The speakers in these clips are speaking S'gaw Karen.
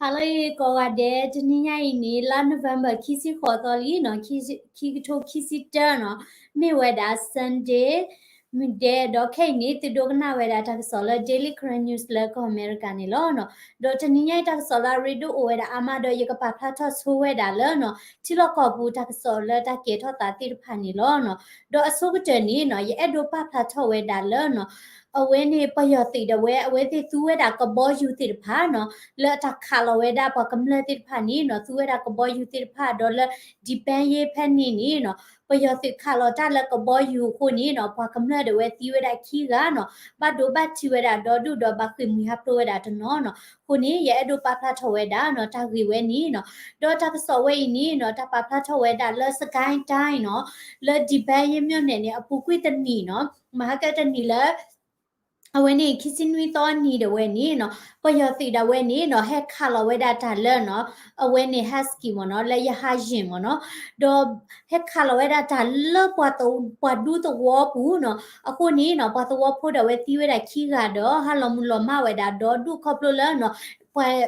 ဟါလၢအဂ့ၤကိးဂၤဒဲး, တနံၤညါအံၤန့ၣ် လါ November ခံဆံဃိးသီလံနီၤ, ခံကထိခံဆံတၢနီၤ, မ့ၢ်ဝဲဒၣ် Sunday မုၢ်ဒဲး, ဒီးခဲအံၤန့ၣ် သုဒိကနၣ်ဝဲဒၣ်တၢ်ကစီၣ်လၢ Daily Karen News လၢကီၢ်အမဲရကၤန့ၣ်လီၤနီၤ. ဒီးတနံၤညါအံၤတၢ်ကစီၣ်လၢအရ့ဒိၣ်အိၣ်ဝဲဒၣ်အါမးဒီး ယကပာ်ဖျါထီၣ်ဆိဝဲဒၣ်လၢနီၤ ထံလီၢ်ကီၢ်ပူၤတၢ်ကစီၣ်လၢတၢ်ကဲထီၣ်သးသ့ၣ်တဖၣ်န့ၣ်လီၤနီၤ. ဒီးအဆိကတၢၢ်န့ၣ်နီၤ ယအဲၣ်ဒိးပာ်ဖျါထီၣ်ဝဲဒၣ်လၢနီၤ အဝဲန့ၣ်ပယီၤသုးဒၣ်ဝဲ အဝဲသ့ၣ်သူဝဲဒၣ်ကဘီယူၤသ့ၣ်တဖၣ်နီၤ လၢအတၢ်ခးလီၤဝဲဒၣ်ပှၤကမျၢၢ်သ့ၣ်တဖၣ်န့ၣ်နီၤ သူဝဲဒၣ်ကဘီယူၤသ့ၣ်တဖၣ် ဒီးလၢ ဒံဘဲယ့ဖဲန့ၣ်န့ၣ်နီၤ ပယီၤသုးခးလီၤတၢ်လၢကဘီယူၤအဃိန့ၣ်နီၤ ပှၤကမျၢၢ်ဒၣ်ဝဲသံဝဲဒၣ်ခံဂၤနီၤ ဘၣ်ဒိဘၣ်ထံးဝဲဒၣ်ဒီဒူၣ်ဒီးဘၣ်ဃ့ၢ်မှံဟးဖျိးဝဲဒၣ်တနီၤနီၤ. အဃိန့ၣ် ယအဲၣ်ဒိးပာ်ဖျါထီၣ်ဝဲဒၣ်နီၤ တၢ်ဂ့ၢ်ဝဲန့ၣ်နီၤ. ဒီးတၢ်ကစီၣ်ဝဲအံၤန့ၣ်နီၤ တၢ်ပာ်ဖျါထီၣ်ဝဲဒၣ်လၢ စကဲတၢ်နီၤ လၢဒံဘဲယ့ မြို့နယ် န့ၣ် အပူၤကွံာ်တနံၤနီၤ မဟါကတနံၤလၢ အဝဲန့ၣ် ခံဆံနွံသီအနံၤဒၣ်ဝဲန့ၣ်နီၤ ပယီၤသုးဒၣ်ဝဲန့ၣ်နီၤ ဟဲခးလီၤဝဲဒၣ်တၢ်လၢနီၤ အဝဲန့ၣ် ဟဲးစကံမ့ၢ်နီၤ လၢရဟတ်ယာဉ်မ့ၢ်နီၤ ဒီးဟဲခးလီၤဝဲဒၣ်တၢ်လၢပှၤဒူသဝီပူၤနီၤ. အဃိန့ၣ်နီၤ ပှၤသဝီဖိဒၣ်ဝဲသံဝဲဒၣ်ခံဂၤဒီး ဟးလီၤမုၢ်လီၤမၢ်ဝဲဒၣ်ဒီဒူၣ်ခီဖျိလၢနီၤ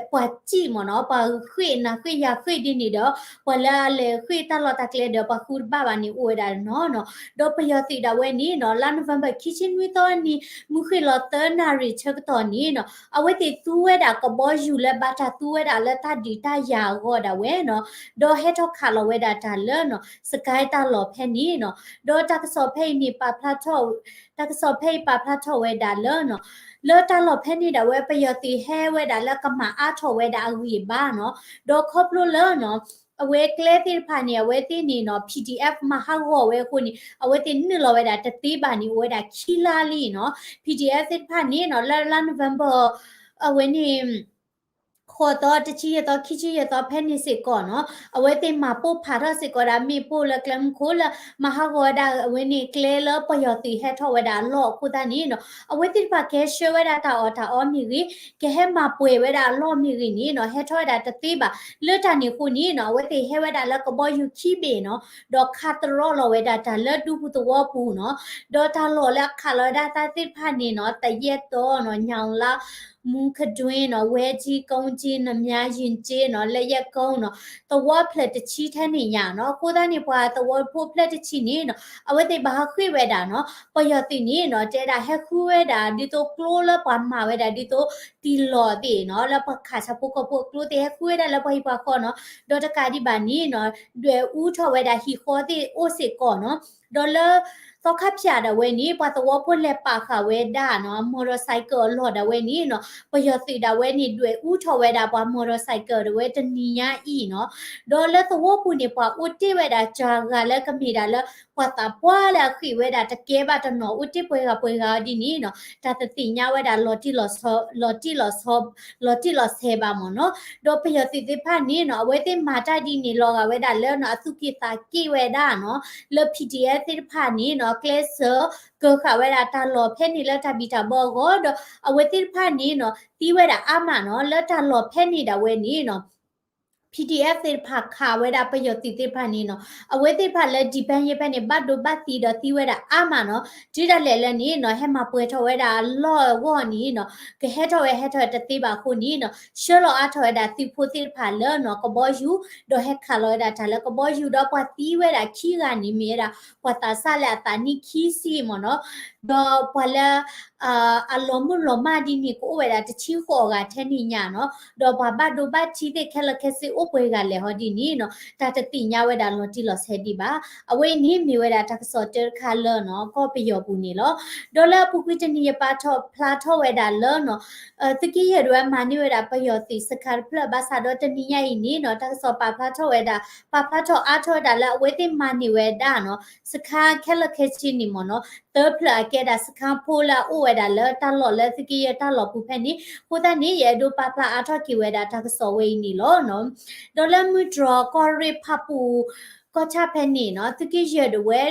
ပှၤစံၣ်မ့ၢ်နီၤ ပှၤဃ့ၢ်နၤဃ့ၢ်ယၤဃ့ၢ်ဒ်န့ၣ်ဒီး ပှၤလၢအလဲၤဃ့ၢ်တၢ်လီၢ်တၢ်ကျဲဒီး ပှၤဃုတဘၣ်ဘၣ်န့ၣ်အိၣ်ဝဲဒၣ်နီၤနီၤ. ဒီးပယီၤသုးဒၣ်ဝဲန့ၣ်နီၤ လါ November ခံဆံနွံသီအနံၤ မုၢ်ဃ့ၢ်လီၤသၢနၣ်ရံၣ်ဆၢကတီၢ်န့ၣ်နီၤ အဝဲသ့ၣ်သူဝဲဒၣ်ကဘီယူၤလၢဘၣ်တၢ်သူဝဲဒၣ်လၢတၢ်ဒုးတၢ်ယၤအဂီၢ်ဒၣ်ဝဲနီၤ ဒီးဟဲထီၣ်ခးလီၤဝဲဒၣ်တၢ်လၢနီၤ စကဲတၢ်လီၢ်ဖဲန့ၣ်နီၤ. ဒီးတၢ်ကစီၣ်ဖဲအံၤန့ၣ် ပာ်ဖျါထီၣ် တၢ်ကစီၣ်ဖဲအံၤပာ်ဖျါထီၣ်ဝဲဒၣ်လၢနီၤ လၢတၢ်လီၢ်ဖဲန့ၣ်ဒၣ်ဝဲ ပယီၤသုးဟဲဝဲဒၣ်လၢကမၤအါထီၣ်ဝဲဒၣ်အဂံၢ်အဘါနီၤ. ဒီးခီဖျိလၢနီၤ အဝဲကျဲသ့ၣ်တဖၣ်န့ၣ် အဝဲသ့ၣ်န့ၣ်နီၤ PDF မၤဟးဂီၤဝဲအဃိန့ၣ် အဝဲသ့ၣ်နုာ်လီၤဝဲဒၣ်တသ့ဘၣ်န့ၣ် အိၣ်ဝဲဒၣ်ခံလါလံနီၤ. PDF သ့ၣ်တဖၣ်န့ၣ်နီၤ လၢလါ November အဝဲန့ၣ် ဃိးသီ တဆံယဲၢ်သီ ခံဆံယဲၢ်သီဖဲန့ၣ်စ့ၢ်ကီးနီၤ အဝဲသ့ၣ်မၤပိၢ်ဖးထီၣ်စ့ၢ်ကီးဒၣ်မ့ၣ်ပိၢ်လၢကျဲမုၢ်ခိၣ်လၢ မၤဟးဂီၤဝဲဒၣ်အဝဲန့ၣ်ကျဲလၢပယီၤသုးဟဲထီၣ်ဝဲဒၣ်အလီၢ်အဃိသတးန့ၣ်နီၤ အဝဲသ့ၣ်တဖၣ်ကဟဲဆှၢဝဲဒၣ်တၢ်အီၣ်တၢ်အီမ့ၢ်ဂ့ၤ ကဟဲမၤပှဲၤဝဲဒၣ်အလီၢ်မ့ၢ်ဂ့ၤန့ၣ်နီၤ ဟဲထီၣ်ဝဲဒၣ်တသ့ဘၣ်. လၢတၢ်န့ၣ်အဃိန့ၣ်နီၤ အဝဲသ့ၣ်ဟဲဝဲဒၣ်လၢကဘီယူၤခံဘ့ၣ်နီၤ ဒီးခးတရီလီၤဝဲဒၣ်တၢ်လၢဒူပူၤသဝီပူၤနီၤ ဒီးတၢ်လီၢ်လၢအခးလီၤဝဲဒၣ်တၢ်သ့ၣ်တဖၣ်န့ၣ်နီၤ သယဲၢ်တီနီၤ ညောင်လါ မူခဒွံနီၤ ဝဲကၠံ ကုန်းကၠံ နများ ယဉ်ကျေးနီၤ လၢယဲၢ်ကိနီၤ သဝီဖျၢၣ်တဆံထဲန့ၣ်ညါနီၤ. အဃိသတးန့ၣ် ပှၤသဝီဖိဖျၢၣ်တဆံန့ၣ်နီၤ အဝဲသ့ၣ်ဘၣ်ဟးဃ့ၢ်ဝဲဒၣ်နီၤ ပယီၤသုးန့ၣ်နီၤ တဲဒၣ်ဟဲဃုဝဲဒၣ်ဒ်သိးကျိလၢပှၤမၤဝဲဒၣ်ဒ်သိး တံၢ်လီၢ်သ့ၣ်နီၤ လၢပှၤခးဆၣ်ဖိကီၢ်ဖိအကျိသ့ၣ် ဟဲဃုဝဲဒၣ်လၢပှၤဟံၣ်ပှၤဃီနီၤ ဒီးတကးဒံးဘၣ်န့ၣ်နီၤ ဒွဲၣ်အူထီၣ်ဝဲဒၣ်ဟံၣ်ဃီသ့ၣ်အိၣ်စ့ၢ်ကီးနီၤ ဒီးလၢ သီခါဖၠၣ်ဒၣ်ဝဲန့ၣ် ပှၤသဝီဖိလဲၤပာ်ဃာ်ဝဲဒၣ်နီၤ motorcycle အလီၢ်ဒၣ်ဝဲန့ၣ်နီၤ ပယီၤသုးဒၣ်ဝဲန့ၣ် ဒွဲၣ်အူထီၣ်ဝဲဒၣ်ပှၤ motorcycle ဒၣ်ဝဲတနံၤညါအံၤနီၤ ဒီးလၢသဝီပူၤန့ၣ် ပှၤအိၣ်တ့ၢ်ဝဲဒၣ်စှၤဂၤလၢကမ့ၢ်ဒၣ်လၢ ပှၤသးပှၢ်လၢအဃ့ၢ်ဝဲဒၣ်တကဲဘၣ်တနီၤ အိၣ်တ့ၢ်ပှဲၤဂၤပှဲၤဂၤအီၤဒ်န့ၣ်နီၤ တၢ်တသ့ၣ်ညါဝဲဒၣ်လီၤတံၢ်လီၤဆဲး လီၤတံၢ်လီၤဆဲးဘၣ်မ့ၢ်နီၤ. ဒီးပယီၤသုးသ့ၣ်တဖၣ်န့ၣ်နီၤ အဝဲသ့ၣ်မၤတၢ်ဒ်န့ၣ်လီၤဂာ်ဝဲဒၣ်လၢနီၤ အသူၣ်က့ၣ်သးက့ၣ်ဝဲဒၣ်နီၤ လၢ PDF သ့ၣ်တဖၣ်န့ၣ်နီၤ ကျဲးစၢးကၢၤဃာ်ဝဲဒၣ်တၢ်လီၢ်ဖဲန့ၣ်လၢတၢ်ဘံၣ်တၢ်ဘၢအဂီၢ် ဒီးအဝဲသ့ၣ်တဖၣ်န့ၣ်နီၤ သံဝဲဒၣ်အါမးနီၤ လၢတၢ်လီၢ်ဖဲန့ၣ်ဒၣ်ဝဲန့ၣ်နီၤ PDF သ့ၣ်တဖၣ်ခးဝဲဒၣ်ပယီၤသုးသ့ၣ်တဖၣ်န့ၣ်နီၤ အဝဲသ့ၣ်တဖၣ်လၢ ဒံဘဲယ့ဖဲန့ၣ် ဘၣ်ဒိဘၣ်သံဒီးသံဝဲဒၣ်အါမးနီၤ တုၤဒၣ်လဲာ်လၢန့ၣ်နီၤ ဟဲမၤပှဲၤထီၣ်ဝဲဒၣ်အလီၢ်အဂီၢ်န့ၣ်နီၤ ကဟဲထီၣ်ဝဲဟဲထီၣ်ဝဲတသ့ဘၣ်အဃိန့ၣ်နီၤ ဆှၢလီၤအါထီၣ်ဝဲဒၣ်သုးဖိသ့ၣ်တဖၣ်လၢနီၤ ကဘီယူၤ ဒီးဟဲခးလီၤဝဲဒၣ်တၢ်လၢကဘီယူၤ ဒီးပှၤသံဝဲဒၣ်ခံဂၤန့ၣ်မ့ၢ်ဝဲဒၣ် ပှၤသးစၢ်လၢအသးနံၣ်ခံဆံမ့ၢ်နီၤ ဒီးပှၤလၢ အလီၤမုၢ်လီၤမၢ်ဒ်န့ၣ် ကအိၣ်ဝဲဒၣ်တဆံဃိးဂၤထဲန့ၣ်ညါနီၤ ဒီးပှၤဘၣ်ဒိဘၣ်ထံးသ့ၣ်ခဲလၢာ်ခဲဆ့အိၣ်ပှဲၤဂၤလဲၣ်ဟီဒ်န့ၣ်နီၤ တၢ်တသ့ၣ်ညါဝဲဒၣ်လီၤတံၢ်လီၤဆဲးဒံးဘၣ်. အဝဲအံၤန့ၣ်မ့ၢ်ဝဲဒၣ်တၢ်ကစီၣ်တၢတခါလၢနီၤ ကီၢ်ပယီၤပူၤန့ၣ်လီၤ. ဒီးလၢအပူၤကွံာ်တနံၤယပာ်ထီၣ်ဖျါထီၣ်ဝဲဒၣ်လၢနီၤ သုးက့ယဲၢ်ဒၣ်ဝဲမၤန့ၢ်ဝဲဒၣ်ပယီၤသုးစခါတဖျၢၣ် ဘၣ်ဆၣ်ဒီးတနံၤညါအံၤန့ၣ်နီၤ တၢ်ကစီၣ်ပာ်ဖျါထီၣ်ဝဲဒၣ် ပာ်ဖျါထီၣ်အါထီၣ်ဝဲဒၣ်လၢအဝဲသ့ၣ်မၤန့ၢ်ဝဲဒၣ်နီၤ စခါခဲလၢာ်ခဲဆ့န့ၣ်မ့ၢ်နီၤ သၢဖျၢၣ်အကဲဒၣ်စခါဖိလၢအအိၣ်ဝဲဒၣ်လၢတၢ်လီၢ်လၢသုးက့ယဲၢ်တၢ်လီၢ်ပူၤဖဲန့ၣ် အဃိသတးန့ၣ် ယအဲၣ်ဒိးပာ်ဖျါအါထီၣ်က့ၤဝဲဒၣ်တၢ်ကစီၣ်ဝဲအံၤန့ၣ်လီၤ. ဒီးလၢမုၢ်တြီၢ်ကီၢ်ရ့ၣ်ဖးပူၤ ကီၢ်ဆၣ်ဖဲန့ၣ်နီၤ သုးက့ယဲၢ်ဒၣ်ဝဲ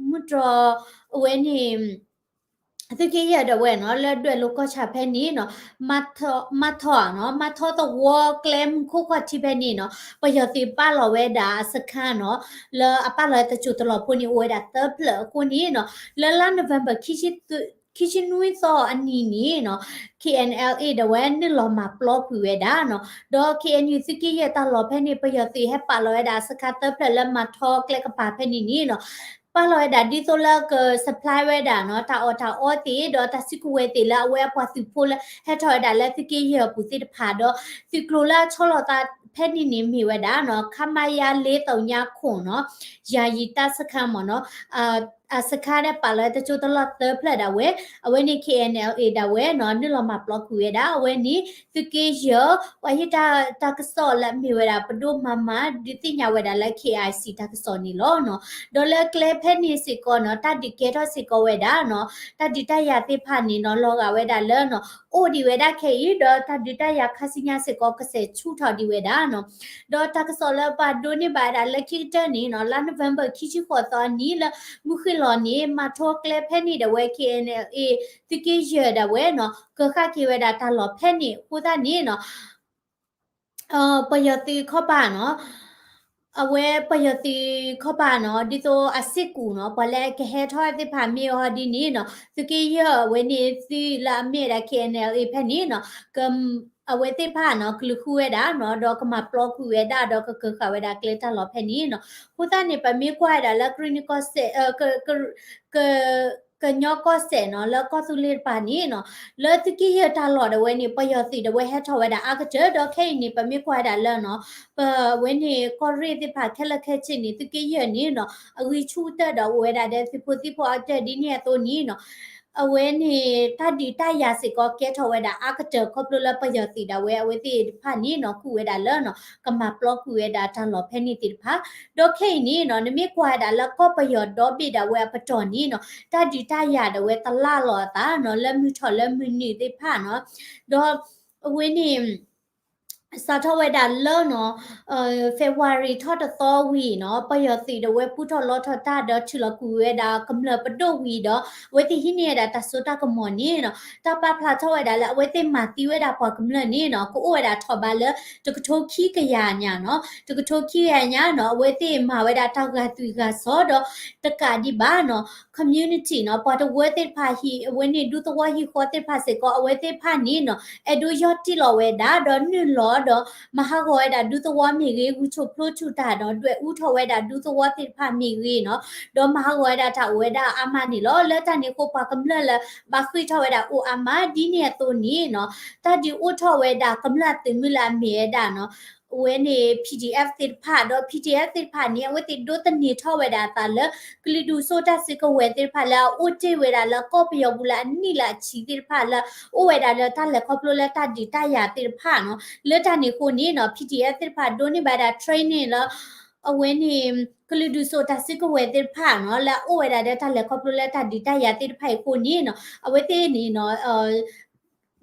မုၢ်တြီၢ် အဝဲန့ၣ် သုးက့ယဲၢ်ဒၣ်ဝဲနီၤ လၢဒွဲၣ်လိၤကီၢ်ဆၣ်ဖဲန့ၣ်နီၤ မါထီနီၤ မါထီသဝီကျဲမုၢ်ခိၣ်ခီၣ်ထံးဖဲန့ၣ်နီၤ ပယီၤသုးပာ်လီၤဝဲဒၣ်အစခါနီၤ လၢအပာ်လီၤဝဲတစိၢ်တလီၢ်ဖိန့ၣ် အိၣ်ဝဲဒၣ်သၢဖျၢၣ်အဃိန့ၣ်နီၤ လၢလါ November ခံဆံ ခံဆံနွံသီအနံၤန့ၣ်နီၤ K N L A ဒၣ်ဝဲနုာ်လီၤမၤပျီကွံာ်ဝဲဒၣ်နီၤ ဒီး K N U သုးက့ယဲၢ်တၢ်လီၢ်ဖဲန့ၣ် ပယီၤသုးဟဲပာ်လီၤဝဲဒၣ် စခါသၢဖျၢၣ်လၢမၤထီကျဲကပၤဖဲန့ၣ်န့ၣ်နီၤ ပာ်လီၤဝဲဒၣ်ဒ်သိးလၢက supply ဝဲဒၣ်နီၤ တၢ်အီၣ်တၢ်အီသ့ၣ် ဒီးတၢ်စုကဝဲၤသ့ၣ်လၢအဝဲအပှၤသုးဖိလၢ ဟဲထီၣ်ဝဲဒၣ်လၢသုးက့ယဲၢ်အပူၤသ့ၣ်တဖၣ် ဒီးသုးကျိၤလၢအဆီလီၤသးဖဲန့ၣ်န့ၣ်မ့ၢ်ဝဲဒၣ်နီၤ ခမရ လေးသုံးညခုနှစ်နီၤ ယာယီတပ်စခန်းမ့ၢ်နီၤ အစခါန့ၣ်ပာ်လီၤတကၠိတလီၢ်သၢဖျၢၣ်ဒၣ်ဝဲ အဝဲန့ၣ် K N L A ဒၣ်ဝဲနီၤ နုာ်လီၤမၤပျီကွံာ်ဝဲဒၣ် အဝဲန့ၣ် သုးက့ယဲၢ် ပှၤဟ့ၣ်တၢ်ကစီၣ်လၢအမ့ၢ်ဝဲဒၣ် ပဒိၣ်မၤမၤ ဒုးသ့ၣ်ညါဝဲဒၣ်လၢ K I C တၢ်ကစီၣ်န့ၣ်လီၤနီၤ ဒီးလၢကျဲဖဲန့ၣ်စ့ၢ်ကီးနီၤ တၢ်ဒုးကဲထီၣ်စ့ၢ်ကီးဝဲဒၣ်နီၤ တၢ်ဒုးတၢ်ယၤသ့ၣ်တဖၣ်န့ၣ်နီၤ လီၤဂာ်ဝဲဒၣ်လၢနီၤ အိၣ်ဒံးဝဲဒၣ်ခဲအံၤ ဒီးတၢ်ဒုးတၢ်ယၤခါဆူညါစ့ၢ်ကီး ကစဲးဆူၣ်ထီၣ်ဒံးဝဲဒၣ်နီၤ ဒီးတၢ်ကစီၣ်လၢပှၤဒိးန့ၢ်ဘၣ်ဝဲဒၣ်လၢခံကတၢၢ်န့ၣ်နီၤ လါ November ခံဆံဃိးသီအနံၤလၢ မုၢ်ဃ့ၢ်လီၤန့ၣ် မၤထီကျဲဖဲန့ၣ်ဒၣ်ဝဲ K N L A သုးက့ယဲၢ်ဒၣ်ဝဲနီၤ ကဃၣ်က့ၤဝဲဒၣ်တၢ်လီၢ်ဖဲန့ၣ် အဃိသတးန့ၣ်နီၤ ပယီၤသုးခီၣ်ပၤနီၤ အဝဲပယီၤသုးခီၣ်ပၤနီၤ ဒ်သိးအစ့ၢ်ကီးနီၤ ပှၤလၢကဟဲထီၣ်သ့ၣ်တဖၣ်မ့ၢ်အီၤဒ်န့ၣ်နီၤ သုးက့ယဲၢ်အဝဲန့ၣ်သုးလၢအမ့ၢ်ဝဲဒၣ် K N L A ဖဲန့ၣ်နီၤ အဝဲသ့ၣ်တဖၣ်နီၤ ကလုာ်ဃုဝဲဒၣ်နီၤ ဒီးကမၤပျီကွံာ်ဝဲဒၣ် ဒီးကကဃၣ်ဝဲဒၣ်ကျဲတၢ်လီၢ်ဖဲန့ၣ်နီၤ အဃိသတးန့ၣ် ပမ့ၢ်ကွၢ်ဝဲဒၣ်လၢကရံၣ်နံၣ်ကီၢ်စဲၣ် ကညီကီၢ်စဲၣ်နီၤ လၢကီၢ်သူလ့ၤတပၤန့ၣ်နီၤ လၢသုးက့ယဲၢ်တၢ်လီၢ်ဒၣ်ဝဲန့ၣ် ပယီၤသုးဒၣ်ဝဲဟဲထီၣ်ဝဲဒၣ်အါကတၢၢ် ဒီးခဲအံၤန့ၣ် ပမ့ၢ်ကွၢ်ဝဲဒၣ်လၢနီၤ ပဝဲန့ၣ်ကီၢ်ရ့ၣ်သ့ၣ်တဖၣ်ခဲလၢာ်ခဲဆ့န့ၣ် သုးက့ယဲၢ်န့ၣ်နီၤ အဂံၢ်ဆူၣ်ကတၢၢ်ဒီးအိၣ်ဝဲဒၣ်ဒီးသုးဖိသံၣ်ဖိအကတၢၢ်ဒ်န့ၣ်အသိးန့ၣ်နီၤ အဝဲန့ၣ် တၢ်ဒုးတၢ်ယၤစ့ၢ်ကီးကဲထီၣ်ဝဲဒၣ်အါကတၢၢ် ခီဖျိလၢပယီၤသုးဒၣ်ဝဲအဝဲသ့ၣ်တဖၣ်န့ၣ်နီၤ ကူၣ်ဝဲဒၣ်လၢနီၤ ကမၤပျီကွံာ်ဝဲဒၣ်တၢ်လီၢ်ဖဲန့ၣ်သ့ၣ်တဖၣ် ဒီးခဲအံၤန့ၣ်နီၤ နမ့ၢ်ကွၢ်ဝဲဒၣ်လၢကီၢ်ပယီၤဒီဘ့ၣ်ဒၣ်ဝဲအပတီၢ်န့ၣ်နီၤ တၢ်ဒုးတၢ်ယၤဒၣ်ဝဲတလၢ်လီၤအသးနီၤ လၢမုၢ်ထီၣ်လၢမုၢ်နုာ်သ့ၣ်တဖၣ်နီၤ ဒီးအဝဲန့ၣ် စးထီၣ်ဝဲဒၣ်လၢနီၤ February ထီၣ်တသီဝံၤနီၤ ပယီၤသုးဒၣ်ဝဲပူထီၣ်လီထီၣ်တၢ်ဒီးထုးလီၤကွံာ်ဝဲဒၣ်ကမျၢၢ်ပဒိၣ်ဝံၤဒီး အဝဲသ့ၣ်ဟံးန့ၢ်ဝဲဒၣ်တၢ်စိတၢ်ကမီၤန့ၣ်နီၤ တၢ်ပာ်ဖျါထီၣ်ဝဲဒၣ်လၢအဝဲသ့ၣ်မၤသံဝဲဒၣ်ပှၤကမျၢၢ်န့ၣ်နီၤ ကအိၣ်ဝဲဒၣ်ထီၣ်ဘးလၢ တကထိခံကယၤညါနီၤ တကထိခံကယၤညါနီၤ အဝဲသ့ၣ်မၤဝဲဒၣ်တၢ်ဂာ်သွံၣ်ဂာ်စီၤဒီး တကးဒံးဘၣ်နီၤ community နီၤ ပှၤတဝၢသ့ၣ်တဖၣ်ဟံၣ် အဝဲန့ၣ်ဒူသဝီဟံၣ်ဃီသ့ၣ်တဖၣ်စ့ၢ်ကီး အဝဲသ့ၣ်တဖၣ်န့ၣ်နီၤ အဲၣ်ဒိးယီၢ်တံၢ်လီၤဝဲဒၣ် ဒီးနုာ်လီၤဒီး မၤဟးဂီၤဝဲဒၣ်ဒူသဝီမ့ၢ်ဂ့ၤ ဂုၢ်ဆူၣ်ဖျိဆူၣ်တၢ်ဒီး ဒွဲၣ်အူထီၣ်ဝဲဒၣ်ဒူသဝီသ့ၣ်တဖၣ်မ့ၢ်ဂ့ၤနီၤ ဒီးမၤဟးဂီၤဝဲဒၣ်တၢ်အိၣ်ဝဲဒၣ်အါမးန့ၣ်လီၤ. လၢတၢ်န့ၣ်အဃိ ပှၤကမျၢၢ်လၢဘၣ်ဃ့ၢ်ထီၣ်ဝဲဒၣ်အိၣ်အါမး ဒ်န့ၣ်အသိးန့ၣ်နီၤ တၢ်ဒုးအိၣ်ထီၣ်ဝဲဒၣ်ကမျၢၢ်သုးမုၢ်လၢအမ့ၢ်ဝဲဒၣ်နီၤ အဝဲန့ၣ် P D F သ့ၣ်တဖၣ် ဒီး P D F သ့ၣ်တဖၣ်န့ၣ် အဝဲသ့ၣ်ဒိးသန့ၤထီၣ်ဝဲဒၣ်အသးလၢ ကလုာ်ဒူၣ်စိတၢ်စုကဝဲၤသ့ၣ်တဖၣ်လၢအအိၣ်တ့ၢ်ဝဲဒၣ်လၢကီၢ်ပယီၤပူၤလၢအနံၣ်လၢအဆံသ့ၣ်တဖၣ်လၢ အိၣ်ဝဲဒၣ်လၢတၢ်လဲၤခီဖျိလၢတၢ်ဒုးတၢ်ယၤသ့ၣ်တဖၣ်နီၤ လၢတၢ်န့ၣ်အဃိန့ၣ်နီၤ P D F သ့ၣ်တဖၣ်ဒိးန့ၢ်ဘၣ်ဒၣ် training လၢ အဝဲန့ၣ် ကလုာ်ဒူၣ်စိတၢ်စုကဝဲၤသ့ၣ်တဖၣ်နီၤ လၢအအိၣ်ဝဲဒၣ်လၢတၢ်လဲၤခီဖျိလၢတၢ်ဒုးတၢ်ယၤသ့ၣ်တဖၣ်အံၤအဃိန့ၣ်နီၤ အဝဲသ့ၣ်န့ၣ်နီၤ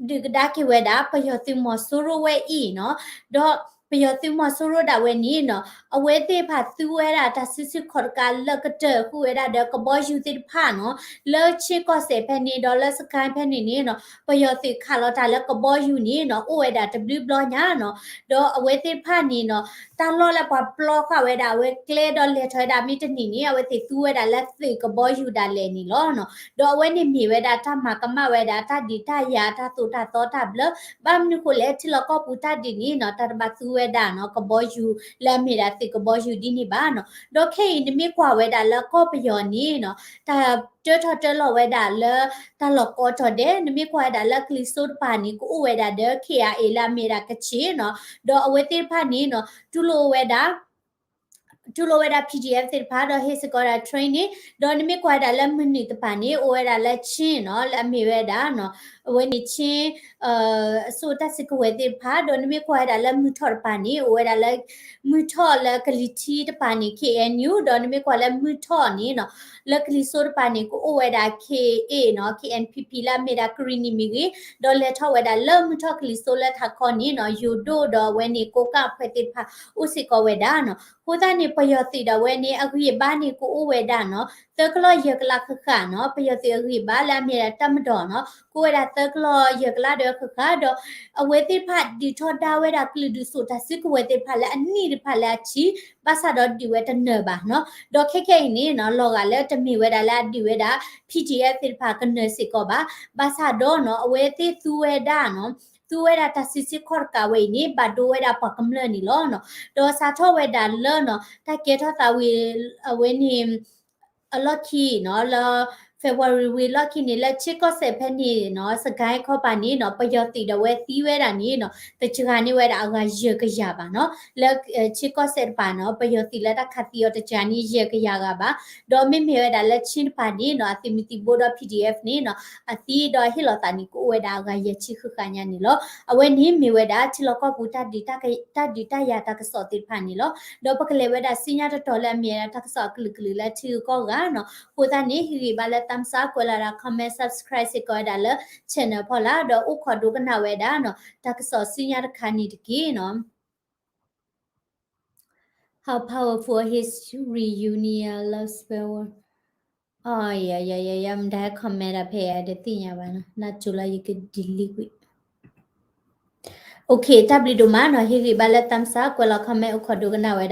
ဒုးကဒါက့ၤဝဲဒၣ် ပယီၤသုးမီၤစိရိၤဝဲအံၤနီၤ ဒီးပယီၤသုးမီၤစိရိၤဒၣ်ဝဲန့ၣ်နီၤ အဝဲသ့ၣ်တဖၣ်သူဝဲဒၣ်တၢ်စုဆူၣ်ခီၣ်တကးလၢကတၢၢ်ဃုာ်ဝဲဒၣ်ဒီးကဘီယူၤသ့ၣ်တဖၣ်နီၤ လၢခ့ၣ်ကီၢ်စဲၣ်ဖဲန့ၣ် ဒီးလၢစကဲဖဲန့ၣ်န့ၣ်နီၤ ပယီၤသုးခးလီၤတၢ်လၢကဘီယူၤန့ၣ်နီၤ အိၣ်ဝဲဒၣ်တဘျုးဘျီညါနီၤ ဒီးအဝဲသ့ၣ်တဖၣ်န့ၣ်နီၤ တၢ်လီၢ်လၢပှၤပျီဃာ်ဝဲဒၣ်အဝဲကျဲဒီးလဲၤထီၣ်ဝဲဒၣ်မ့ၢ်တန့ၢ်န့ၣ် အဝဲသ့ၣ်သူဝဲဒၣ်လၢသုးကဘီယူၤဒၣ်လဲာ်န့ၣ်လီၤနီၤ ဒီးအဝဲန့ၣ်မ့ၢ်ဝဲဒၣ်တၢ်မၤကမၣ်ဝဲဒၣ်တၢ်ဒုးတၢ်ယၤတၢ်သိၣ်တၢ်သီတၢ်ဘျၢ ဘၣ်မနုၤဃိလဲၣ် ထံလီၢ်ကီၢ်ပူၤတၢ်ဒုးန့ၣ်နီၤ တၢ်တဘၣ်သူဝဲဒၣ်နီၤ ကဘီယူၤလၢအမ့ၢ်ဒၣ်သုးကဘီယူၤဒ်န့ၣ်ဘၣ်နီၤ ဒီးခဲအံၤနမ့ၢ်ကွၢ်ဝဲဒၣ်လၢကီၢ်ပယီၤန့ၣ်နီၤ တၢ်တၢထီၣ်တၢလီၤဝဲဒၣ်လၢ တၢ်လီၢ်ကိးတီၤဒဲး နမ့ၢ်ကွၢ်ဝဲဒၣ်လၢကလံၤစိးတပၤန့ၣ် ကအိၣ်ဝဲဒၣ်ဒီး K I A လၢအမ့ၢ်ဒၣ်ကခ့ၣ်နီၤ ဒီးအဝဲသ့ၣ်တဖၣ်န့ၣ်နီၤ တူၢ်လိာ်ဝဲဒၣ် တူၢ်လိာ်ဝဲဒၣ် P D F သ့ၣ်တဖၣ် ဒီးဟ့ၣ်စ့ၢ်ကီးဝဲဒၣ် training ဒီးနမ့ၢ်ကွၢ်ဝဲဒၣ်လၢမုၢ်နုာ်တပၤန့ၣ် အိၣ်ဝဲဒၣ်လၢ Chin နီၤ လၢအမ့ၢ်ဝဲဒၣ် အဝဲန့ၣ် Chin အစိၣ်တၢ်စုကဝဲၤသ့ၣ်တဖၣ် ဒီးနမ့ၢ်ကွၢ်ဝဲဒၣ်လၢမုၢ်ထီၣ်တပၤန့ၣ် အိၣ်ဝဲဒၣ်လၢ မုၢ်ထီၣ်လၢကလံၤထံးတပၤန့ၣ် K N U ဒီးနမ့ၢ်ကွၢ်လၢမုၢ်ထီၣ်န့ၣ်နီၤ လၢကလံၤစိးတပၤန့ၣ် ကအိၣ်ဝဲဒၣ် K A နီၤ K N P P လၢအမ့ၢ်ဒၣ်ကရံၣ်နံၣ်မ့ၢ်ဂ့ၤ ဒီးလဲၤထီၣ်ဝဲဒၣ်လၢမုၢ်ထီၣ်ကလံၤစိးလၢထးခီန့ၣ်နီၤ ယိၤဒိၣ်ဒီးအဝဲန့ၣ် ကိးကၣ်ဖှဲးသ့ၣ်တဖၣ် အိၣ်စ့ၢ်ကီးဝဲဒၣ်နီၤ အဃိသတးန့ၣ် ပယီၤသုးဒၣ်ဝဲန့ၣ် အဂံၢ်အဘါန့ၣ် ကအိၣ်ဝဲဒၣ်နီၤ သၢကလီၢ်ယဲၢ်ကလးဃၣ်ဃၣ်နီၤ ပယီၤသုးအဂံၢ်ဘါလၢအမ့ၢ်ဒၣ်တၢ်မဒီးနီၤ ကအိၣ်ဝဲဒၣ်သၢကလီၢ်ယဲၢ်ကလးဒီးဃၣ်ဃၣ်ဒီး အဝဲသ့ၣ်တဖၣ်ဒုးထီဒါဝဲဒၣ်ကလုာ်ဒုးစိာ်တၢ်စုကဝဲၤသ့ၣ်တဖၣ်လၢအနံၣ်တဖၣ်လၢအဆံ ဘၣ်ဆၣ်ဒီးဒုးဝဲတနၢၤဘၣ်နီၤ ဒီးခဲခဲအံၤန့ၣ်နီၤ လီၤဂာ်လၢတမ့ၢ်ဝဲဒၣ်လၢအဒုးဝဲဒၣ် P D F သ့ၣ်တဖၣ်ကနၢၤစ့ၢ်ကီးဘၣ် ဘၣ်ဆၣ်ဒီးနီၤ အဝဲသ့ၣ်သူဝဲဒၣ်နီၤ သူဝဲဒၣ်တၢ်စုဆ့ခီၣ်တကးဝဲအံၤန့ၣ် ဘၣ်ဒိဝဲဒၣ်ပှၤကမျၢၢ်န့ၣ်လီၤနီၤ ဒီးစးထီၣ်ဝဲဒၣ်လၢနီၤ တၢ်ကဲထီၣ်သးဝံၤ အဝဲန့ၣ် အလီၢ်ခံနီၤ လၢ February ဝံၤလီၢ်ခံန့ၣ် လၢဆ့ကီၢ်စဲၣ်ဖဲန့ၣ်နီၤ စကဲခီပၤန့ၣ်နီၤ ပယီၤသုးဒီးဝဲသံဝဲဒၣ်န့ၣ်နီၤ တစှၤန့ၢ်ဝဲဒၣ်အဂၤယဲၢ်ကယၤဘၣ်နီၤ လၢဆ့ကီၢ်စဲၣ်တပၤနီၤ ပယီၤသုးလၢတၢ်ခးသံအီၤတစှၤန့ၢ်ယဲၢ်ကယၤဂၤဘၣ် ဒီးမ့မ့ၢ်ဝဲဒၣ်လၢဆ့ၣ်တပၤန့ၣ်နီၤ အသုးမုၢ်သံၣ်ဘိဒီး P D F န့ၣ်နီၤ အသံဒီးဟ့ၣ်လီၤသးန့ၣ် ကအိၣ်ဝဲဒၣ်အဂၤယဲၢ်ဆံဃၣ်ဃၣ်ညါန့ၣ်လီၤ. အဝဲန့ၣ်မ့ၢ်ဝဲဒၣ်ထံလီၢ်ကီၢ်ပူၤ တၢ်ဒုးတၢ်ယၤတၢ်ကစီၣ်သ့ၣ်တဖၣ်န့ၣ်လီၤ. ဒီးပကလဲၤဝဲဒၣ်စံညါတတီၤလၢအမ့ၢ်ဝဲဒၣ် တၢ်ကစီၣ်အကလုာ်ကလုာ်လၢထံဂုၤကီၢ်ဂၤနီၤ. အဃိသတးန့ၣ် ဟ့ၣ်ဂံၢ်ဘါလၢ thumbs up ကွဲးလီၤဒၣ် comment subscribe စ့ၢ်ကီးဝဲဒၣ်လၢ channel ဖီလာ် ဒီးအိၣ်ခိးဒိကနၣ်ဝဲဒၣ်နီၤ တၢ်ကစီၣ်စံညါတခါန့ၣ်တက့ၢ်နီၤ. How powerful his reunion love spell. ယယယယ မတၤဟဲ comment ဒၣ်ဖဲယၤ တသ့ၣ်ညါဘၣ်နီၤ နၢ်ကၠိလၢယက delete ကွံာ်. OK တၢ်ဘျုးဒိၣ်မးနီၤ ဟ့ၣ်ဂံၢ်ဘါလၢ thumbs up ကွဲးလီၤ comment အိၣ်ခိးဒိကနၣ်ဝဲဒၣ်